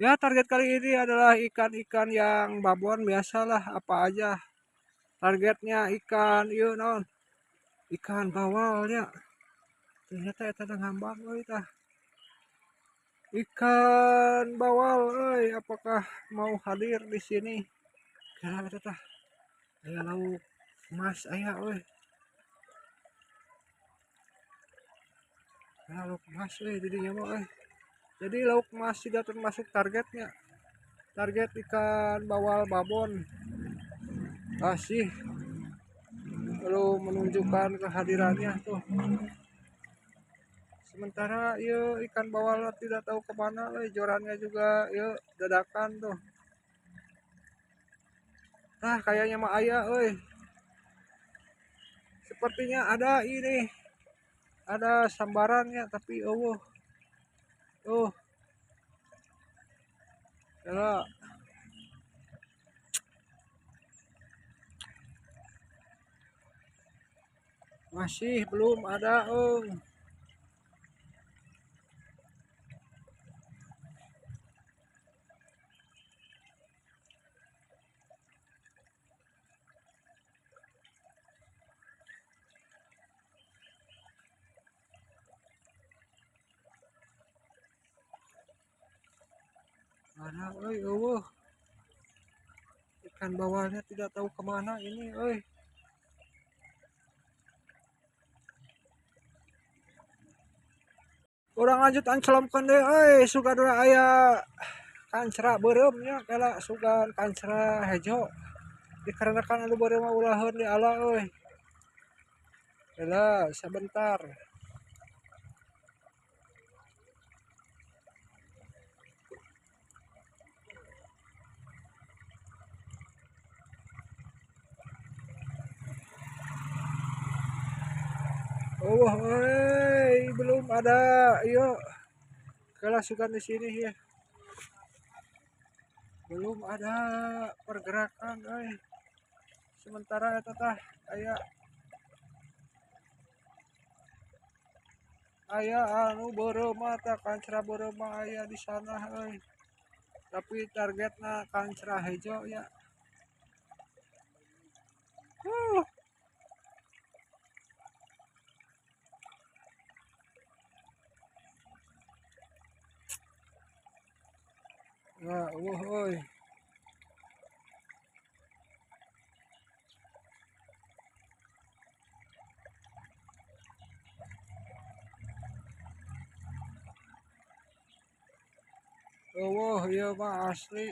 Ya, target kali ini adalah ikan-ikan yang babon biasalah, apa aja. Targetnya ikan ieu naon? Ikan bawalnya. Ternyata eta teh ngambang euy tah. Ikan bawal euy, apakah mau hadir di sini? Kira eta tah. Aya lauk emas aya euy. Aya lauk emas euy di dinya mah euy. Jadi lauk emas tidak termasuk targetnya. Target ikan bawal babon masih belum menunjukkan kehadirannya tuh. Sementara ieu ikan bawal tidak tahu kemana euy, jorannya juga ieu dadakan tuh. Nah, kayaknya mah aya euy. Sepertinya ada ini. Ada sambarannya tapi eueuh. Tuh. Ya. Masih belum ada, Ung. Mana, euy, eueuh. Ikan bawalnya tidak tahu kemana ini, euy. Urang lanjut ancelomkeun deui euy, sugan urang aya kancra beureum nya, kela sugan kancra hejo. Dikarenakan anu beureum mah ulaheun di ala euy. Kela sebentar. Oh, wey, belum ada. Yuk, kelasukan di sini ya. Belum ada pergerakan, euy. Sementara eta tah aya aya anu beureum mah tah kancra beureum mah aya di sana euy. Tapi targetna kancra hejo ya. Nah, wah, oi. Oh, iya mah asli.